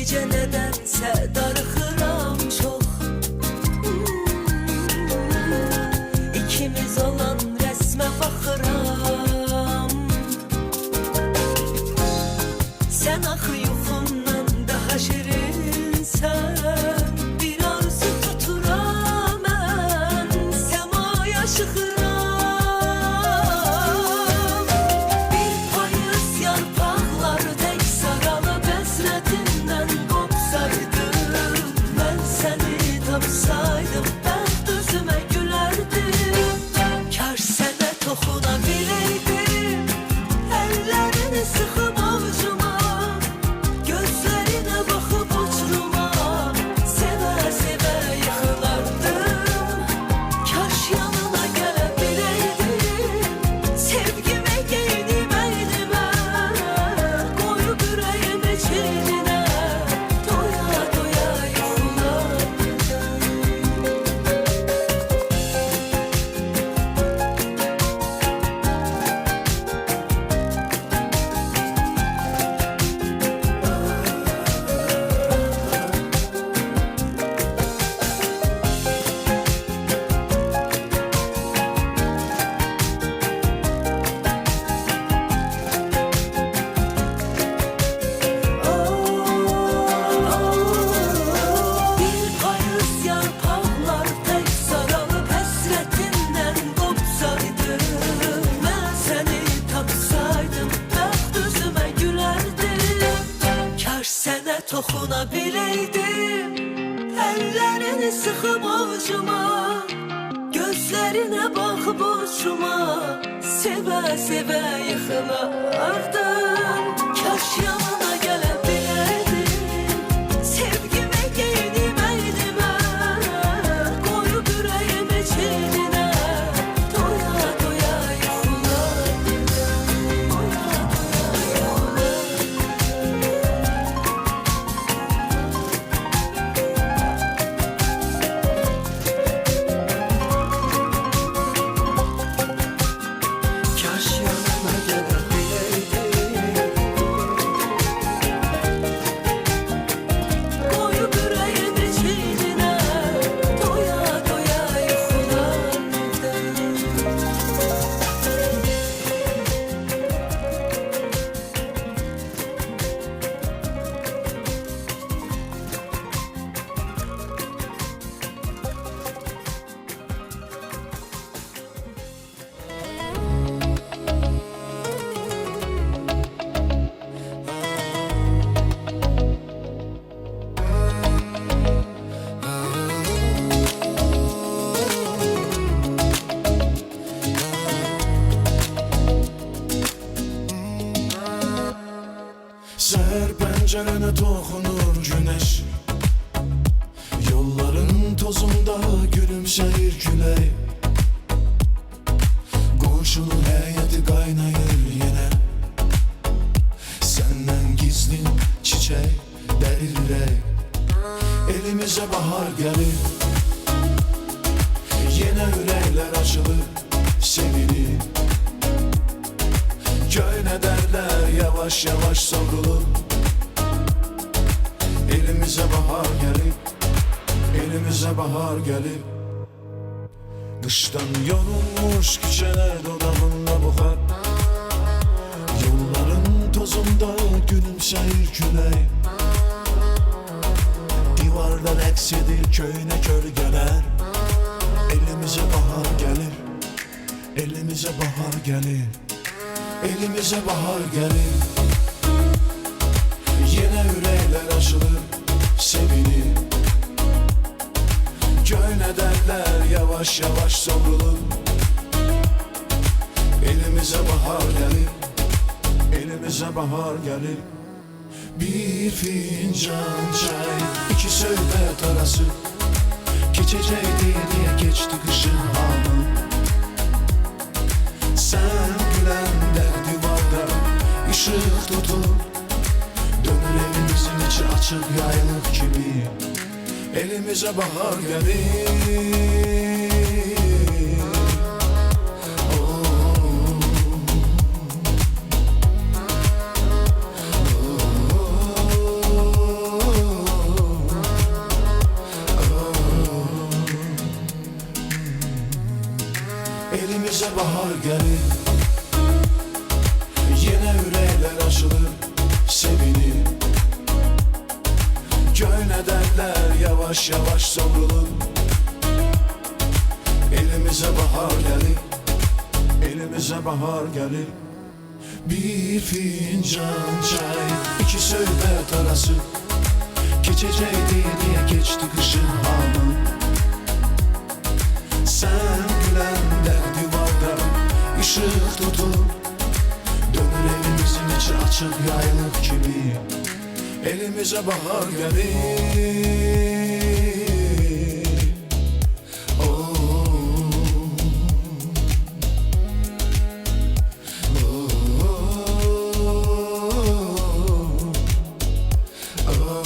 İndicə nədənsə darıxıram çox. İkimiz olan rəsmə baxıram. Sən axı yuxumdan daha şirinsən. Bir arzu tuturam mən, səmaya çıxıram. Bir payız yarpaqları tək saralıb həsrətindən qopsaydım, mən səni tapsaydım, bəxt üzümə gülərdim. Kaş sənə toxuna biləydim, əllərini sıxıb avucuma, gözlərinə baxıb uçuruma, sevə-sevə yıxılardım. Kaş yanına gələ biləydim, sevgimi geyinib əynimə, qoyub ürəyimi çiyninə, doya doya yuxulardım. Bir payız yarpaqlar tək saralıb həsrətindən qopsaydım, mən səni tapsaydım, bəxt üzümə gülərdim. Kaş sənə toxuna biləydim, əllərini sıxıb avucuma, gözlərinə baxıb uçuma, sevə-sevə yıxılardım. Kaş yanına gələ biləydim, sevgimi geyinib əynimə, qoyub ürəyimi çiyninə, doya doya yuxulardım. Doya doya yuxulardım. Kaş yanına gələ biləydim, Qoyub ürəyimi çiyninə, doya doya yuxulardım. Seher pencerene toxunur güneş, yolların tozunda gülümsəyir külək. Qonşunun həyəti qaynayır yenə, səndən gizlin çiçək dərir ürək. Elimizə bahar gəlir, yenə ürəklər açılır, sevinir. Köynə dərdlər yavaş yavaş savrulur. Elimizə bahar gəlir, elimizə bahar gəlir. Qışdan yorulmuş küçələr dodağında buxar, yolların tozunda gülümsəyir külək. Divarda rəqs edir köynə kölgələr. Elimizə bahar gəlir, elimizə bahar gəlir. Elimizə bahar gəlir. Yenə ürəklər açılır, sevinir. Köynə dərdlər yavaş yavaş savrulur. Elimizə bahar gəlir, elimizə bahar gəlir. Bir fincan çay, iki söhbət arası, keçəcək deyə deyə keçdi qışın hamı. Sən güləndə divarda işıq tutur, dönür evimizin içi açıq yaylıq kimi. Elimizə bahar gəlir. Oh. Oh. Yavaş yavaş savrulur. Elimize bahar gelir, elimize bahar gelir. Bir fincan çay, iki sohbet arası. Keçecekti diye geçti kışın hamı. Sen gülende duvarda ışık tutur. Dönür evimizin içi açık yaylık kimi. Elimize bahar gelir. Oh. Oh. Oh.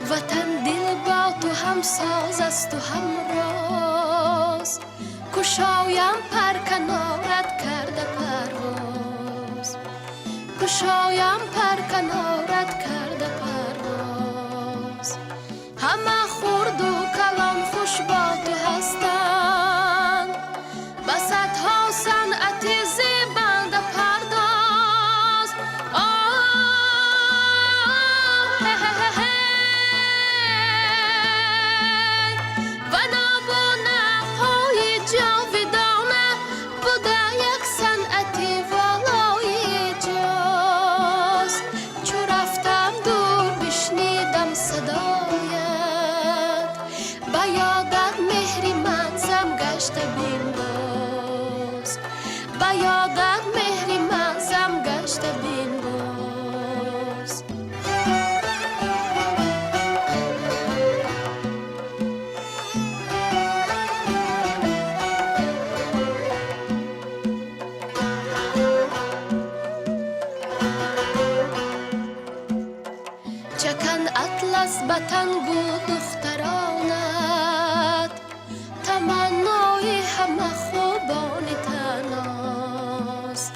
Vatan dil با تو هم ساز است و هم راز. کشایم پر کنارت کرده پرواز. کشایم پر کنارت کرده پرواز. همه خرد و کلان خوش با تو هستند. به صدها صنعت زیبنده پرداز. آه هه هه هه. و نابونه پای جاودانه بوده یک صنعت والای جاز. چو رفتم دور بشنیدم صدایت. به یادت مهری من زم گشته بین باز. به یادت مهری من زم گشته بین باز. چکن اطلس به تن گو دخترانت. تمنای همه خوبان تناست.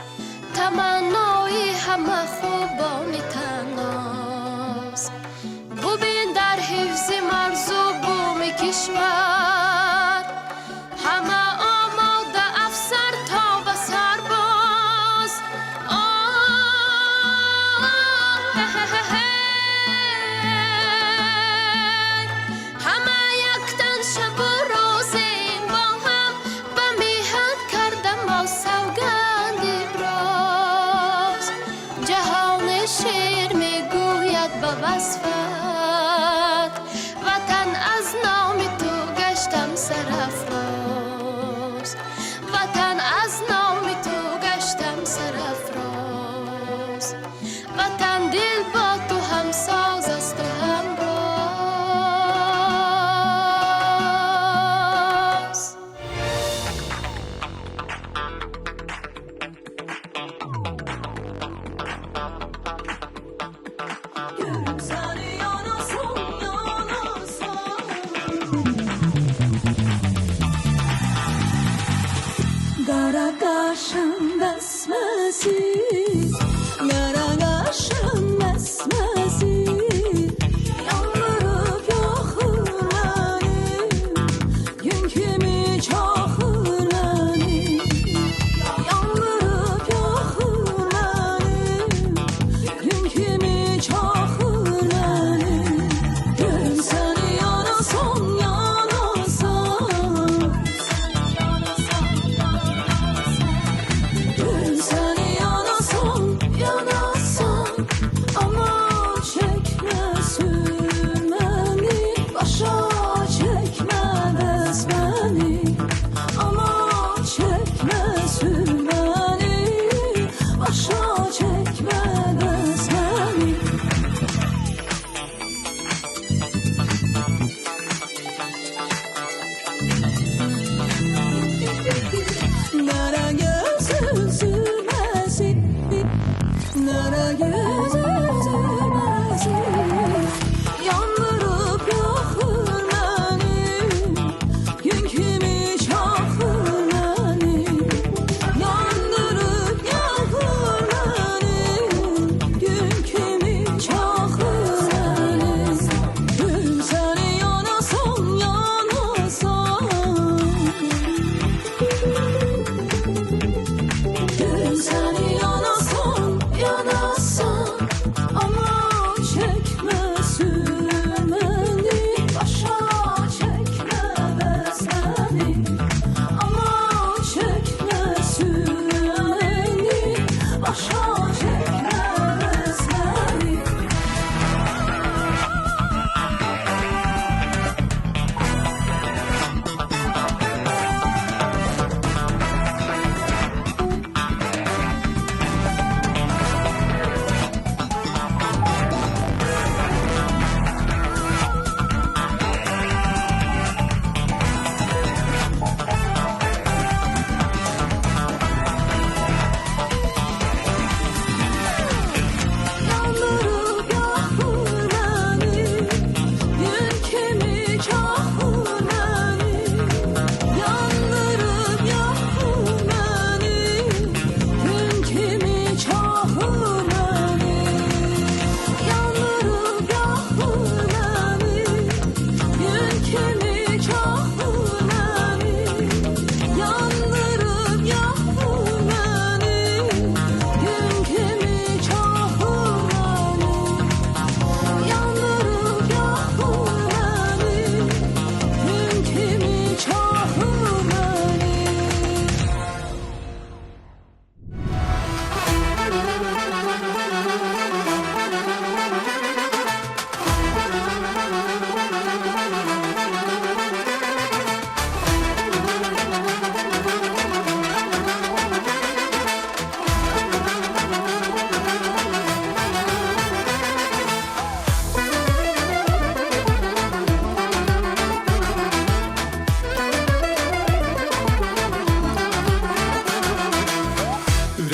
تمنای همه خوبان تناست. ببین در حفظ مرز و بوم کشور. همه آماده افسر تا به سرباز. آه هه هه هه. همه یک تن شب و روزیم با هم. به میهن کرده ما سوگند ابراز. جهان شعر میگوید به وصفت. وطن از نام تو گشتم سرافراز. وطن از نام تو گشتم سرافراز. وطن دل با تو همساز است و همراز. Sen yanasan yanasan. Qara qaşın bəsməsi, qara qaşın bəsməsi. Yandırıb yoxur məni, gün kimi çoxur məni. Yandırıb yoxur məni, gün kimi çoxur məni. Görüm səni yanasan yanasan. Görüm səni yanasan yanasan. Aman.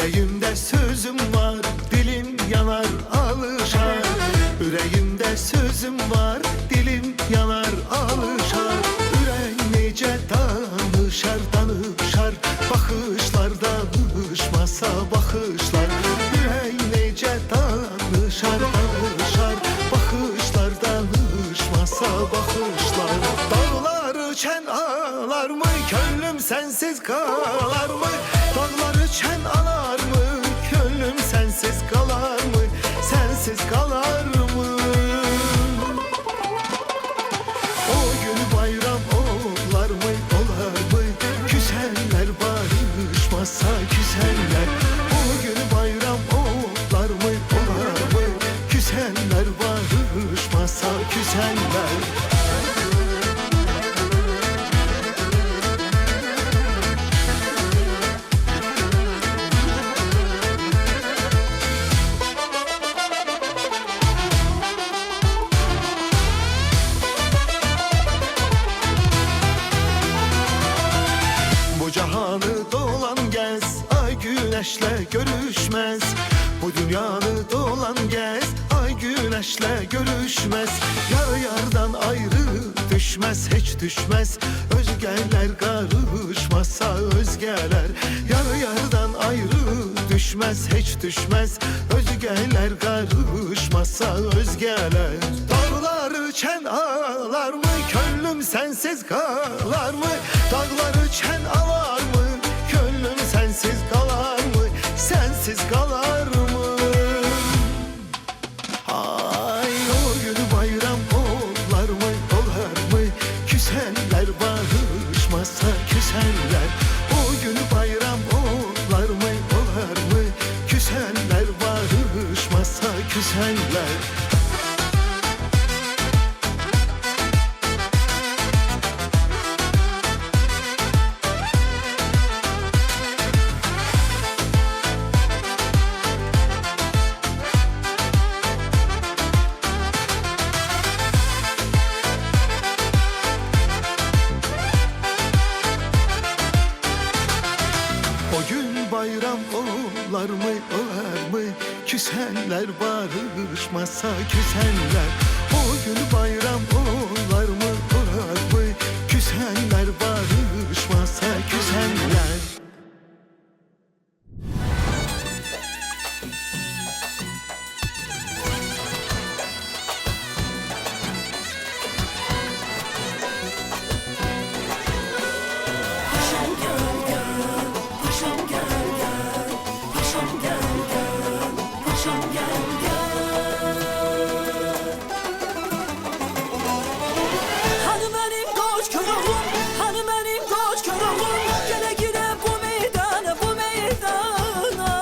Ürəyimdə sözüm var, dilim yanar alışar. Ürəyimdə sözüm var, dilim yanar alışar. Ürək necə danışar, danışar. Baxışlar danışmasa baxışlar. Ürək necə danışar, danışar. Baxışlar danışmasa baxışlar. Dağları çən alar mı, könlüm sensiz kalar mı? Dağları çən alar mı, könlüm sensiz kalar mı? Sensiz kalar mı? O gün bayram olar mı, olar mı? Küsenler barışmasa küsenler. O gün bayram olar mı, olar mı? Küsenler barışmasa küsenler. Bu cahanı dolan gez, ay güneşle görüşmez. Bu dünyanı dolan gez, ay güneşle görüşmez. Yar yardan ayrı düşmez, hiç düşmez. Özgeler karışmasa özgeler. Yar yardan ayrı düşmez, hiç düşmez. Özgeler karışmasa özgeler. Dağları çen ağlar mı, könlüm sensiz kalar mı? Dağları çen alar mı, könlüm sensiz kalar mı? Sensiz kalar mı? Ay o gün bayram olar mı, olar mı? Küsenler barışmasa küsenler. O gün bayram olar mı, olar mı? Küsenler barışmasa küsenler. O gün bayram olar mı, olar mı? Küsenler barışmasa küsenler. O gün bayram olar mı, olar mı? Küsenler barışmasa küsenler. Hani benim koç Köroğlum, hani benim koç Köroğlum. Gele gire bu meydana, bu meydana.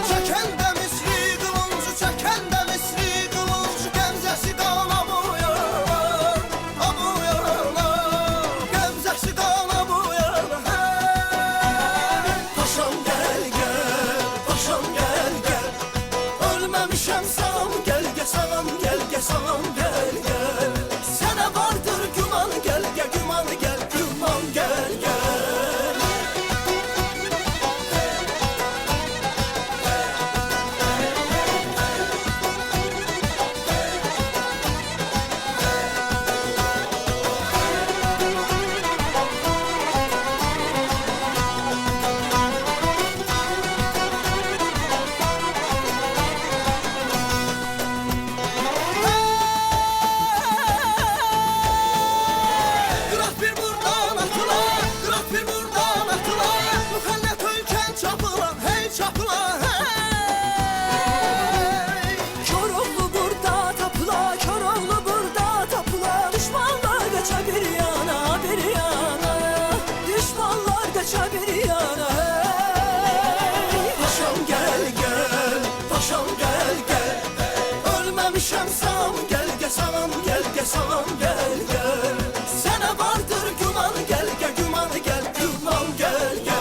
Çəkən də misri qılıncı, çəkən də misri qılıncı, Qəmzəsi qana boyar, a boyarlar. Qəmzəsi qana boyar, hey. Paşam gəl gəl, paşam gəl gəl. Ölməmişəm sağam gəl gəl, sağam gəl gəl, sağam gəl gəl. Sənə vardır güman gəl gəl, güman gəl, güman gəl gəl. Qıraq bir buradan atıla, qıraq bir buradan atıla. Müxənnət ölkən çapılan, hey çapılan, hey. Köroğlu burada tapıla, Köroğlu burada tapıla. Düşmanlar qaça bir yana, bir yana. Düşmanlar qaça bir yana, hey. Paşam gəl gəl, paşam gəl gəl. Ölməmişəm sağam gəl gəl, sağam gəl gəl, sağam gəl gəl. Sənə vardır güman gəl gəl, güman gəl, güman gəl gəl.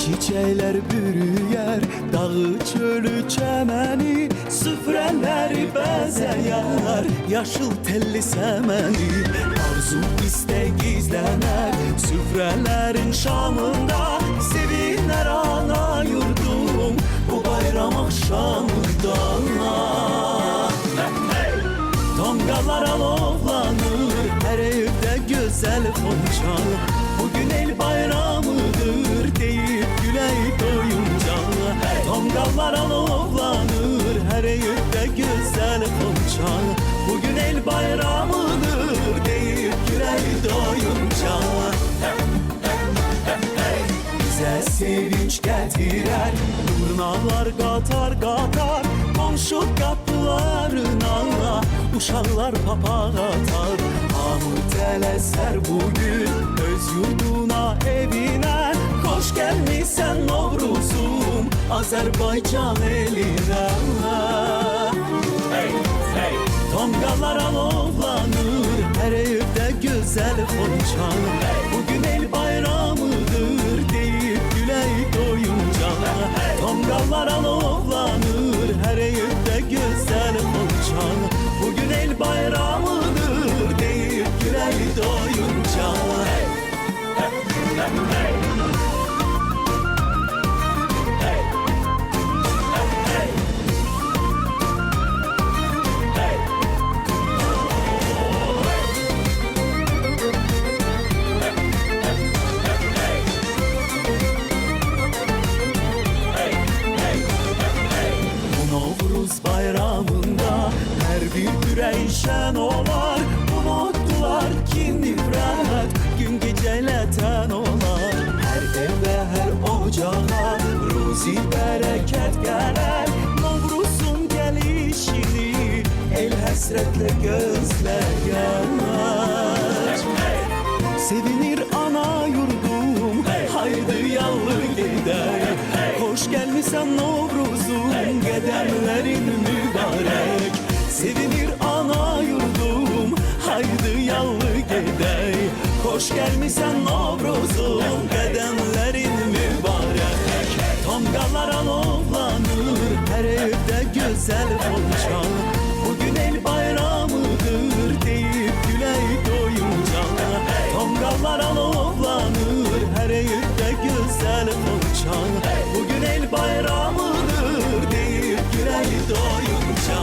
Çiçəklər bürüyər dağı, çölü, çəməni, süfrələri bəzəyər yaşıl telli səməni. Arzu istək gizlənər süfrələrin şamında, sevinər ana yurdum bu bayram axşamında. Tonqallar alovlanır, hər evdə gözəl xonça. Bugün el bayramıdır deyib gülək doyunca. Tonqallar alovlanır, hər evdə gözəl xonça. Bugün el bayramıdır deyib gülək doyunca. Bizə sevinç gətirər durnalar qatar qatar, qonşu qapılarına uşaqlar papaq atar. Hamı tələsər bugün öz yurduna, evinə. Xoş gəlmisən Novruzum Azərbaycan elinə. Hey, hey. Tonqallar alovlanır, hər evdə gözəl xonça. Bugün el bayramıdır deyib gülək doyunca. Tonqallar alovlanır, hər evdə gözəl xonça. Bugün el bayramıdır deyib gülək doyunca. Hey, hey, hey, hey. Hey, hey, hey. Hey. Bu Novruz bayramında hər bir ürək şən olar. Unutdular ki nifrət gün gecələ tən olar. Hər evə, hər ocağa ruzi bərəkət gələr. Novruzun gəlişini el həsrətlə gözləyər. Sevinir ana yurdum, haydi yallı gedək. Xoş gəlmisən Novruzum, qədəmlərin mübarək. Sevinir ana yurdum, haydi yallı gedək. Xoş gəlmisən Novruzum, qədəmlərin mübarək. Tonqallar alovlanır, hər evdə gözəl xonça. Bugün el bayramıdır deyib gülək doyunca. Tonqallar alovlanır, hər evdə gözəl xonça. Bugün el bayramıdır deyib gülək doyunca.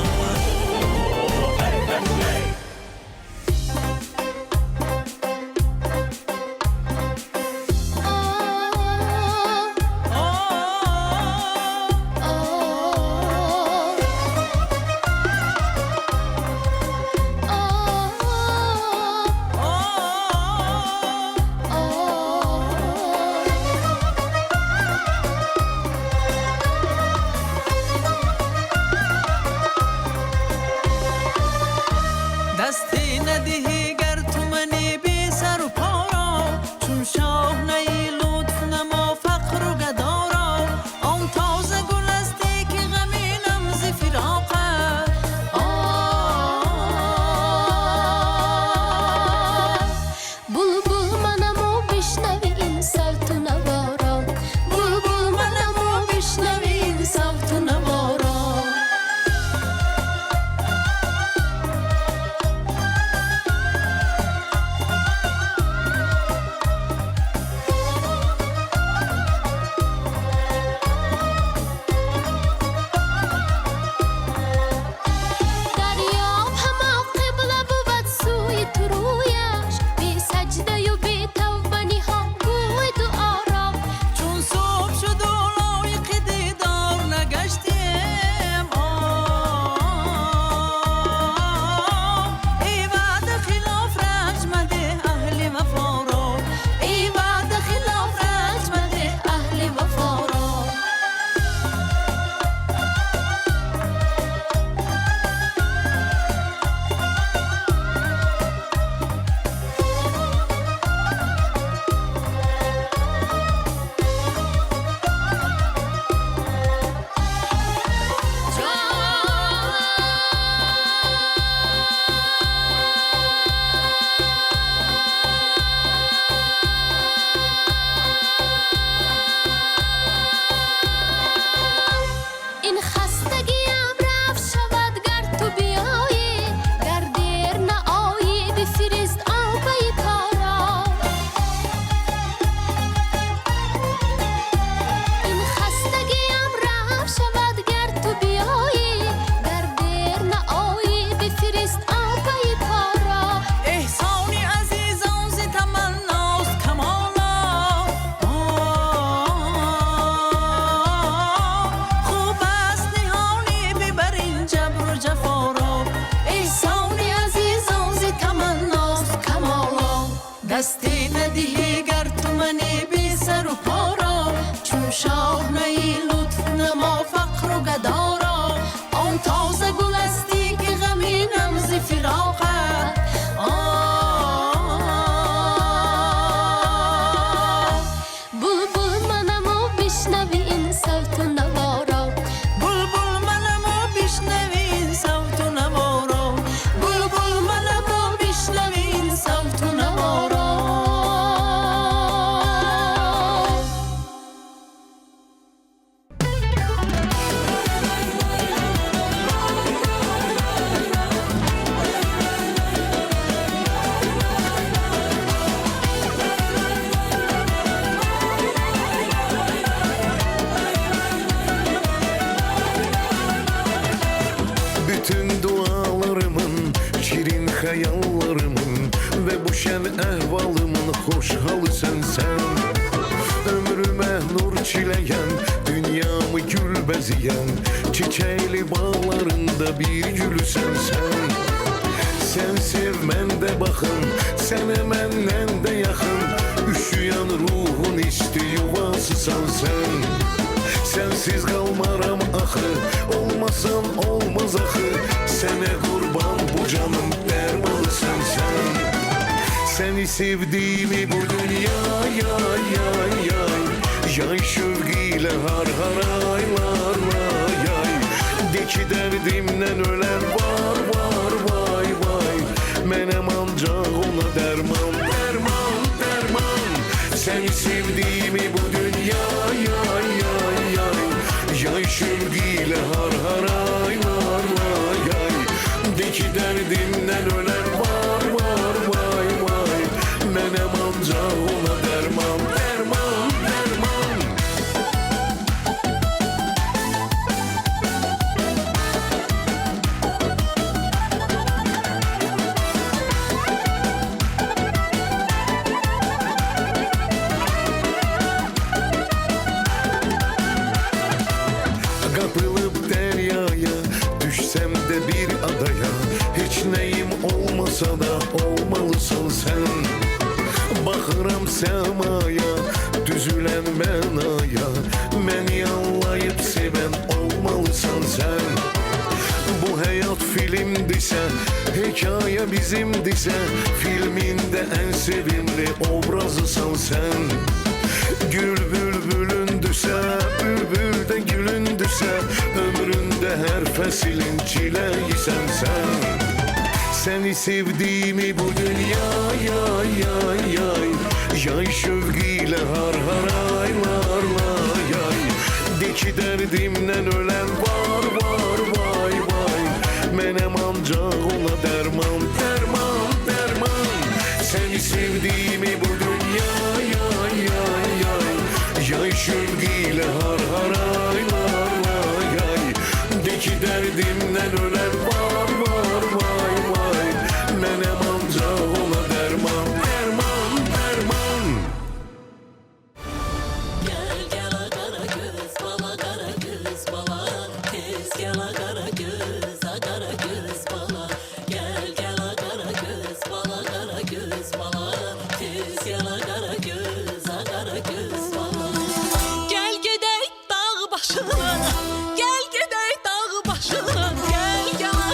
شاه نی لطف نما فقر و گدا را، آن تازه گل استی که غمینم ز فراقت. بلبل منم و بشنوی این صوت و نوا را، بلبل منم و بشنوی این صوت و نوا را، بلبل منم و بشنوی این صوت و نوا را. Bütün dualarımın, şirin xəyallarımın ve bu şən əhvalımın xoşhalı sənsən. Ömrümə nur çiləyən, dünyamı gül bəzəyən, çiçəkli bağlarında bir gülü sənsən. Sən sev, mən də baxın, sənə məndən də yaxın, üşüyən ruhun isti yuvasısan sən. Sensiz kalmaram axı, olmasan olmaz axı, sənə qurban bu canım dərmanısan sən. Səni sevdiyimi bu dünya yay yay yay, yay şövqi ilə har haraylar yay. De ki dərdimdən ölən var var vay vay, mənəm ancaq ona dərman dərman dərman. Səni sevdiyimi bu dünya yay yay yay, yay şövqi ilə har haraylar yay. De ki dərdimdən ölən var var vay vay, mənəm ancaq ona dərman dərman dərman. Qapılıb dəryaya, düşsəm də bir adaya, heç nəyim olmasa da olmalısan sən. Baxıram səmaya, düzülən mənaya, məni anlayıb sevən olmalısan sən. Bu həyat filmdirsə, hekayə bizimdirsə, filmində ən sevimli obrazısan sən. Gül bülbülündürsə, bülbül də gülündürsə, ömründə hər fəsilin çiləyisən sən. Səni sevdiyimi bu dünya yay yay yay, yay şövqi ilə har haraylar yay. De ki dərdimdən ölən var var vay vay, mənəm ancaq ona dərman dərman dərman. Səni sevdiyimi bu dünya yay yay yay, yay şövqi ilə har haraylar yay. De ki dərdimdən ölən var var vay vay, mənəm ancaq ona dərman dərman dərman. Gel gel a qara göz bala, qara göz bala, tez gel a qara göz, a qara göz bala. Gel gel a qara göz bala, qara göz bala, tez gel a qara göz, a qara göz bala. Gel gedək dağ başına, gel gedək dağ başına, gel gel a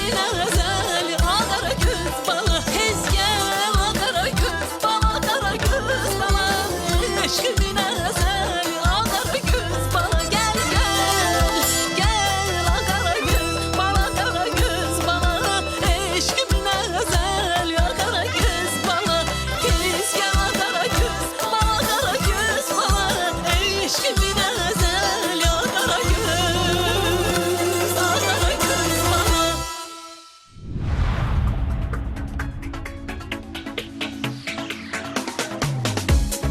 Eşqimin əzəli, a qara göz bala. Tez gəl, a qara göz bala, qara göz bala. Eşqimin əzəli, a qara göz bala. Gəl, gəl, gəl, a qara göz bala, qara göz bala. Eşqimin əzəli, a qara göz bala. Tez gəl, a qara göz bala, qara göz bala. Eşqimin əzəli, a qara göz, a qara göz bala.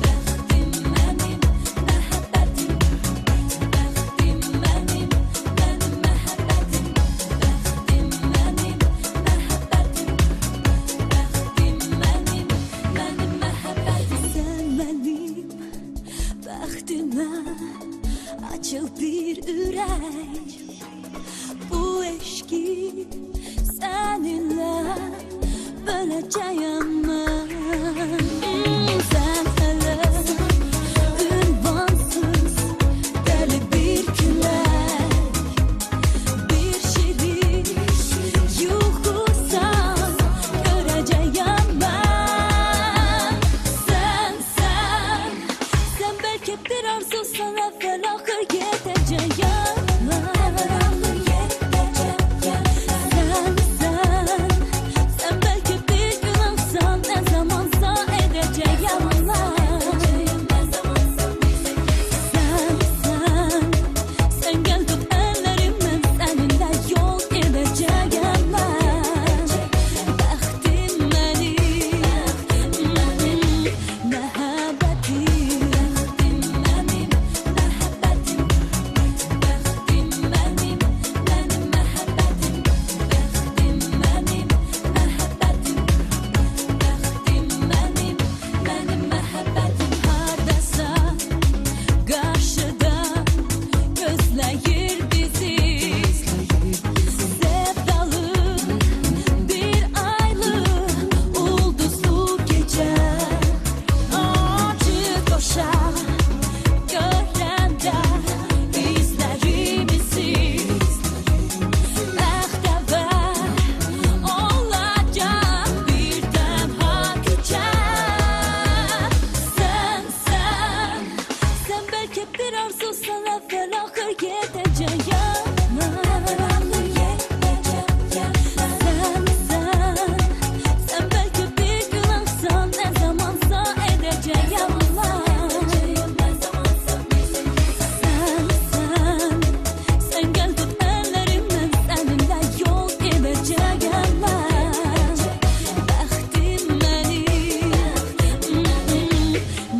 Bəxtim mənim, məhəbbətim. Bəxtim mənim, mənim məhəbbətim. Bəxtim mənim, məhəbbətim. Bəxtim mənim, mənim məhəbbətim. Sən mənim bəxtimə açıl bir ürək. Bu eşki seninle böleceğim ben. Sen hele ünvansız deli bir külek, bir şirin yuxusan göreceğim ben. Sen, sen, sen belki bir arzusan evvel ahır yeteceğim ben. Sen, sen, sen belki bir günahsan ne zamansa edeceğim ben. Sen, sen, sen gel tut ellerimden seninle yol gideceğim ben. Bəxtim mənim, mənim məhəbbətim. Bəxtim mənim, məhəbbətim. Bəxtim mənim, mənim məhəbbətim. Bəxtim mənim, məhəbbətim. Bəxtim mənim, mənim məhəbbətim. Hardasa qarşıda gözləyir bizi. Sevdalı bir aylı ulduzlu gecə. Acı qoşa görəndə izlərimizi. Bəxtəvər olacaq bir tənha küçə. Sen, sen, sen belki bir arzusan evvel ahır yeteceğim ben. Sen, sen, sen belki bir günahsan ne zamansa edeceğim ben. Sen, sen, sen gel tut ellerimden seninle yol gideceğim ben. Bəxtim mənim,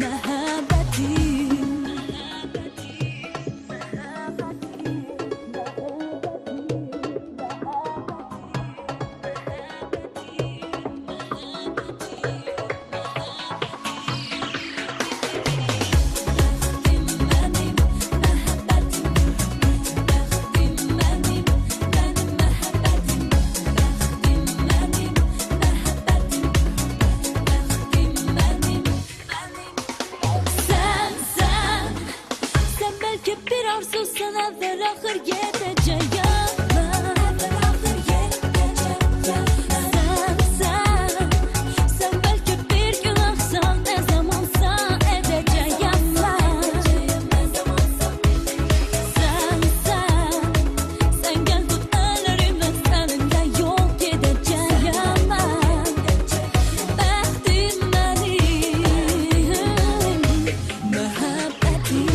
məhəbbətim. Bəxtim mənim, məhəbbətim. Bəxtim mənim, mənim məhəbbətim. Bəxtim mənim, məhəbbətim. Bəxtim mənim, mənim. Sen, sen, sen belki bir arzusan evvel ahır yeteceğim ben. Sen, sen, sen belki bir günahsan ne zamansa edeceğim ben. Sen, sen, sen gel tut ellerimden seninle yol gideceğim ben. Bəxtim mənim, məhəbbətim.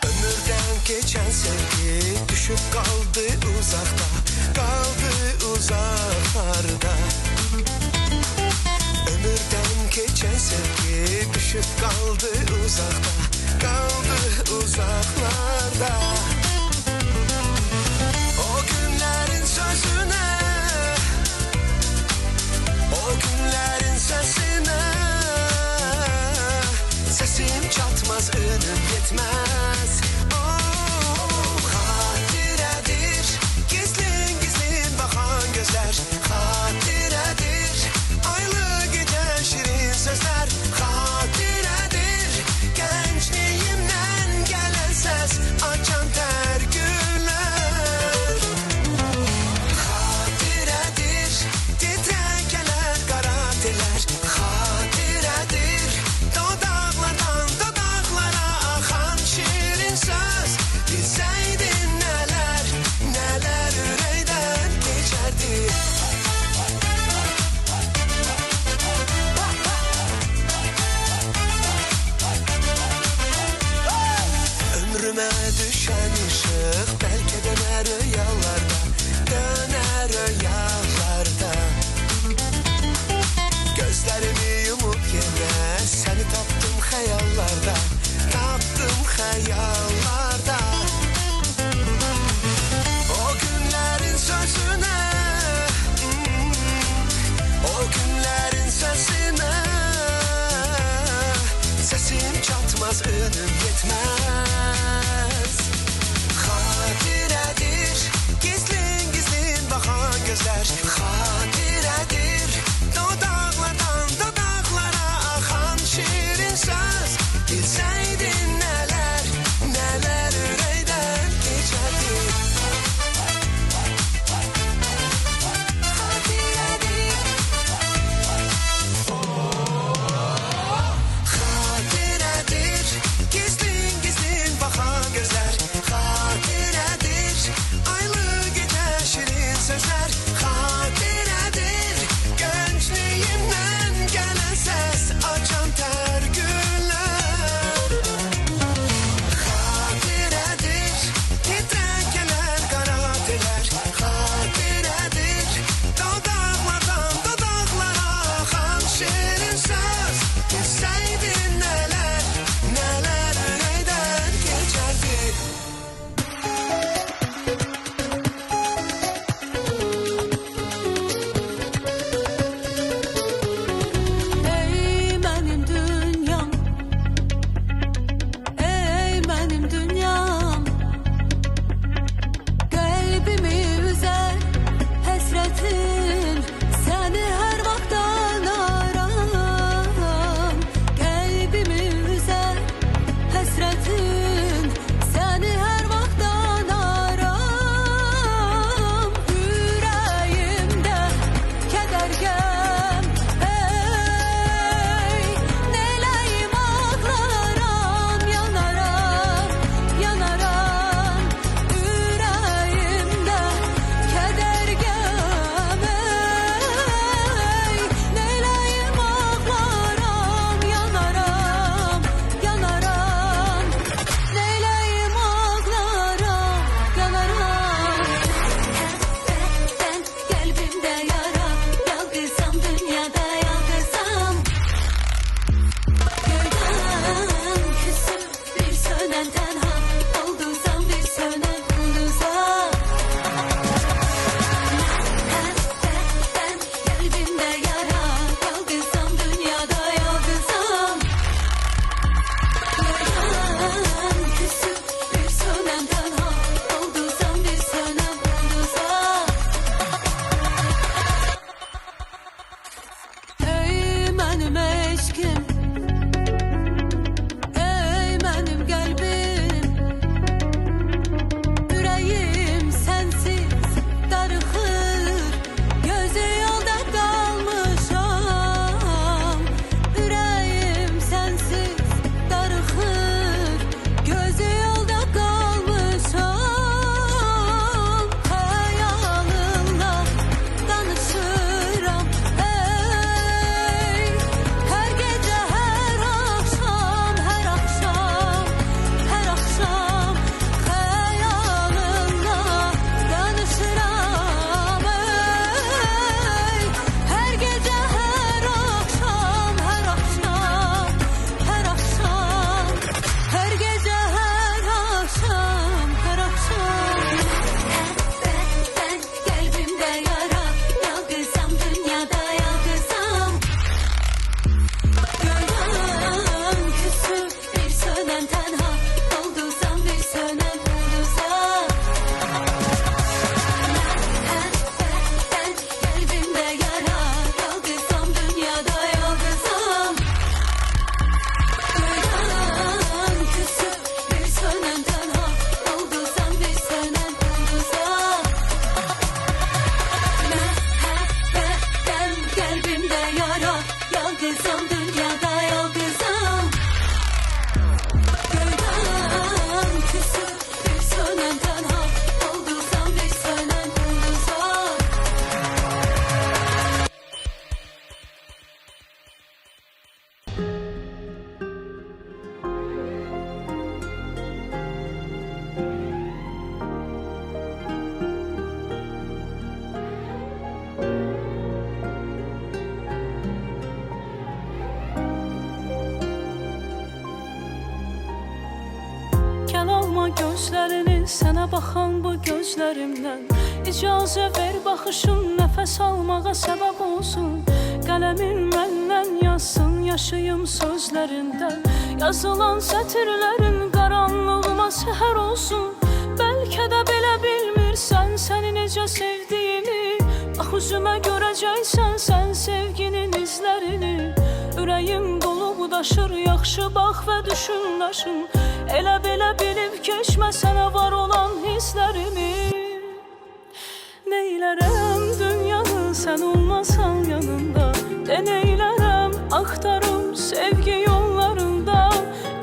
Ömürden geçen sevgi düşüp kaldı uzakta, kaldı uzaklarda. Ömürden geçen sevgi düşüp kaldı uzakta, kaldı uzaklarda. O günlerin sözüne, o günlerin sesine, sesim çatmadı. çatmaz, ünüm yetmez. Oh, hatiredir gizlin gizlin bakan gözler. Hatiredir aylı gece şirin sözler. Hatiredir gençliğimden gelen ses, açan ter güller. Hatiredir titrek eller, kara teller. Hatiredir dodaklardan dodaklara akan şirin söz. Bilseydin neler neler yüreğden geçerdi. Ömrüme düşen ışık belki döner rüyalarda, döner rüyalarda. Gözlerimi yumup yine seni taptım xəyallarda, taptım xəyallarda. O günlerin sözüne, o günlerin sesine, sesim çatmaz, ünüm yetmez. Hatiredir gizlin gizlin bakan gözler. Hatiredir dodaklardan dodaklara akan şirin söz. Bilseydin neler neler yüreğden geçerdi. Hatiredir. Hatiredir gizlin gizlin sönen tenha oldu san bir sönen ulduza. Məhəbbətten kalbimde yara kaldıysam dünyada yalnızam. Duyan küsüp bir sönen tenha oldu san bir sönen ulduza. Məhəbbətten kalbimde yara yalnızam dünyada yalnızam. Göyden küsüp bir sönen tenha oldu san bir sönen ulduza. Gəl alma gözlərini sənə baxan bu gözlərimdən. İcazə ver baxışın nəfəs almağa səbəb olsun. Qələmin məndən yazsın, yaşayım sözlərində. Yazılan sətirlərin qaranlığıma səhər olsun. Bəlkə də belə bilmirsən səni necə sevdiyimi. Bax üzümə görəcəksən sən sevginin izlərini. Ürəyim dolub daşır, yaxşı bax və düşün daşın. Elə belə bilib keçmə sənə var olan hisslərimi. Neylərəm dünyanı sən olmasan yanımda. De neylərəm axtarım sevgi yollarında.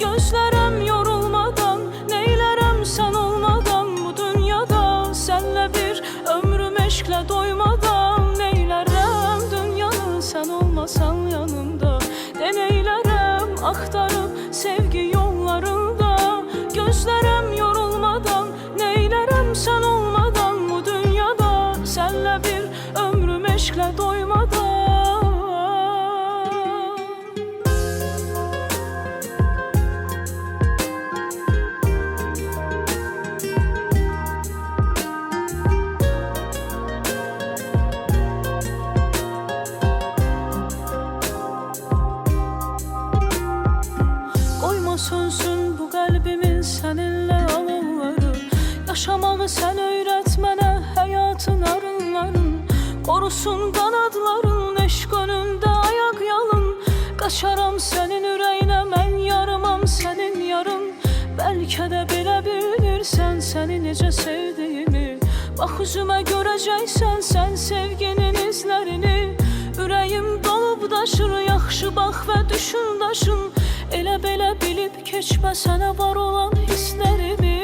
Gözlərəm yorulmadan, neylərəm sən olmadan bu dünyada. Sənlə bir ömrüm eşqlə doymadan. Neylərəm dünyanı sən olmasan yanımda. De neylərəm axtarım sevgi yollarında. Gözlərəm yorulmadan, neylərəm sən olmadan bu dünyada. Sənlə bir ömrüm eşqlə doymadan. Qoyma sönsün bu qəlbimin səninlə alovları. Yaşamağı sən öyrət mənə həyatın arınların. Qorusun qanadların eşq önündə ayaq yalın. Qaçaram sənin ürəyinə mən yarımam sənin yarın. Bəlkə də belə bilirsən səni necə sevdiyimi. Bax üzümə görəcəksən sən sevginin izlərini. Ürəyim dolub daşır, yaxşı bax və düşün daşın. Elə belə bilib keçmə sənə var olan hisslərimi.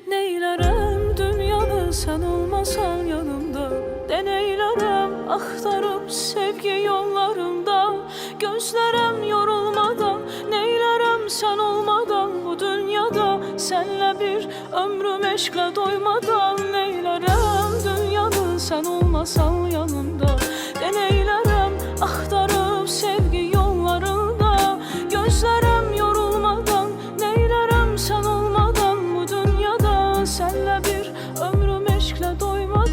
Neylərəm dünyanı sən olmasan yanımda. De neylərəm axtarıb sevgi yollarında. Gözlərəm yorulmadan, neylərəm sən olmadan bu dünyada. Sənlə bir ömrüm eşqlə doymadan. Neylərəm dünyanı sən olmasan yanımda. De neylərəm axtarıb sevgi yollarında. Gözlərəm yorulmadan, neylərəm sən olmadan bu dünyada. Sənlə bir ömrüm eşqlə doymadan.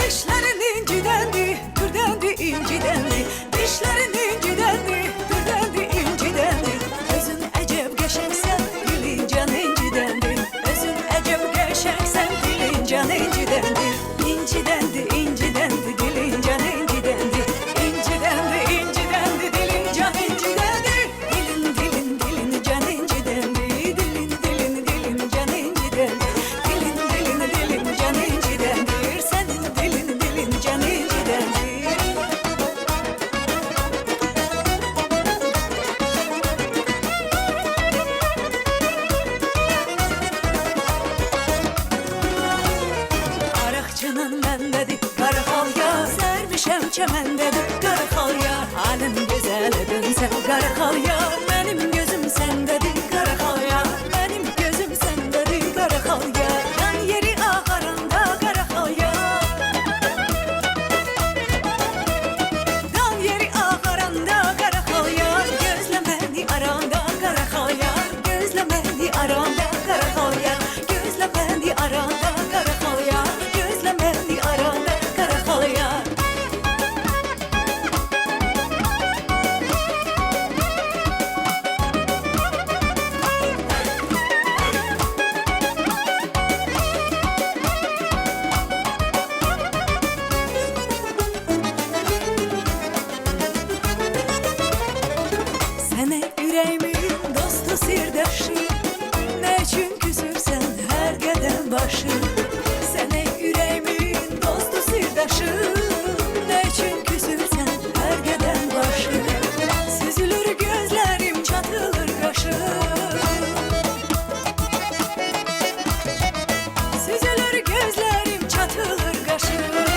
Dişlerin incidendi, türdendi, incidendi. Dişlerin incidendi, türdendi, incidendi. Özün əcəb qəşəngsən, dilin can incidendi. Özün əcəb qəşəngsən, dilin can incidendi. İncidendi, incidendi, dilin can incidendi. İncidendi, incidendi, dilin can incidendi. Dilin, dilin, dilin can incidendi. Dilin, dilin, dilin can incidendi. Dilin, dilin, dilin can incidendi. Senin dilin, dilin can incidendi. çəməndədir qara xal yar. Aləm gözələ dönsən qara xal yar. Mənim gözüm səndədir qara xal yar. Mənim gözüm səndədir qara xal yar. Dan yeri ağaranda qara xal yar. Dan yeri ağaranda qara xal yar. Gözlə məni aranda qara xal yar. Gözlə məni aranda qara xal yar. Gözlə məni aranda qara xal yar. Gözlə məni aranda qara xal yar. Sənə ürəyimin dostu sirdaşı, nə üçün küsürsən hər qədəm başı? Sənə ürəyimin dostu sirdaşı, nə üçün küsürsən hər qədəm başı? Süzülür gözlərim, çatılır qaşım. Süzülür gözlərim, çatılır qaşım.